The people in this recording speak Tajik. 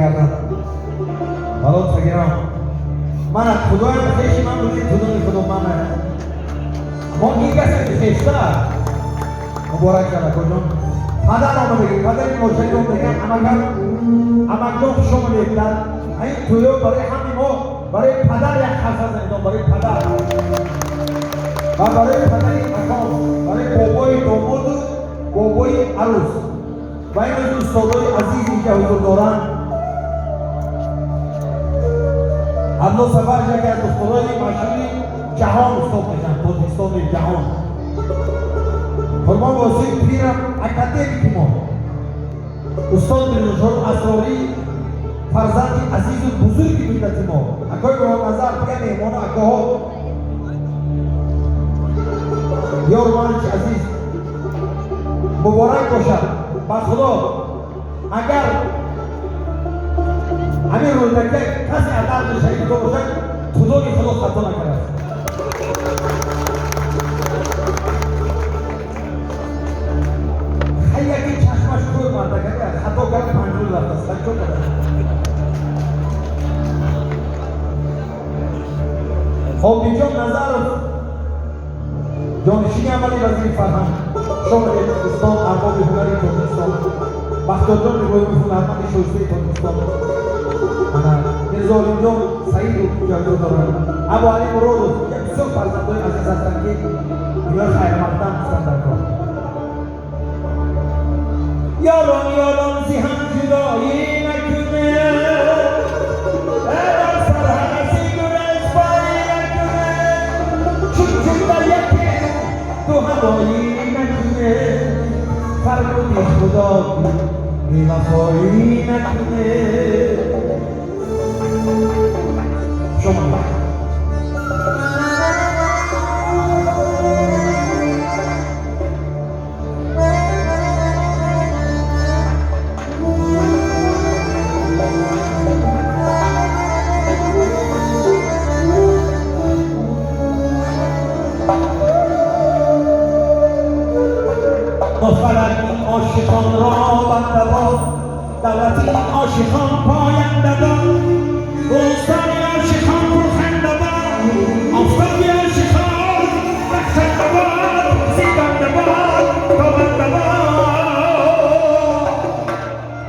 Мегардад балот фагирам мана худоям хеши ман буди худои худо мана мо ин касе хешта муборак шад акоҷон. Падар омадагӣ, падари ношариф омадагӣ. Амакам, амакҷон, хуш омадед дар ин тӯё. Барои ҳамаи мо, барои падар як қарса занидон, барои падар ва барои падари аком, барои бобои домоду бобои арӯс ва имрӯз устодои азиз инҷа ҳузур доранд. Абдулло Сафаров яке аз устодои машҳури ҷаҳон устод мешаванд, Тоҷикистони ҷаҳон. Қурбон Восиф пирам, академики мо, устод Мирзошоҳ Асрорӣ, фарзанди азизу бузурги миллати мо, акои Муродназар, дигар меҳмону акоҳо, ёрманичи азиз, муборак бошад. Ба Худо, агар ҳамин рӯзака касе аз дарди шарики то бошад, худои Худо хато накардааст. Хай, яки чашмаш кӯр мардакага хато кард, 5 рӯз рафтааст. Хай, чо кард? Ҳобиҷон Назаров, ҷонишини аввали вазири фарҳанг, шомили устод, арбоби ҳунари Тоҷикистон, Бахтиёрҷон Иброҳимов, ҳунарманди шоистаи Тоҷикистон, ана Мирзоалимҷон Саидов ҷойгоҳ доранд, Абуалӣ Муродов, як бисёр фарзандои азиз ҳастанд, ки ино хайрмақдам гуфтанд дар кор. Ёрон, ёрон, зи ҳам ҷудоӣ накунед, дар сарҳаси гурезпоӣ накунед, чун ҷумла яке ду ҳавоӣ накунед, фармуди Худо бевафоӣ накунед. Шумо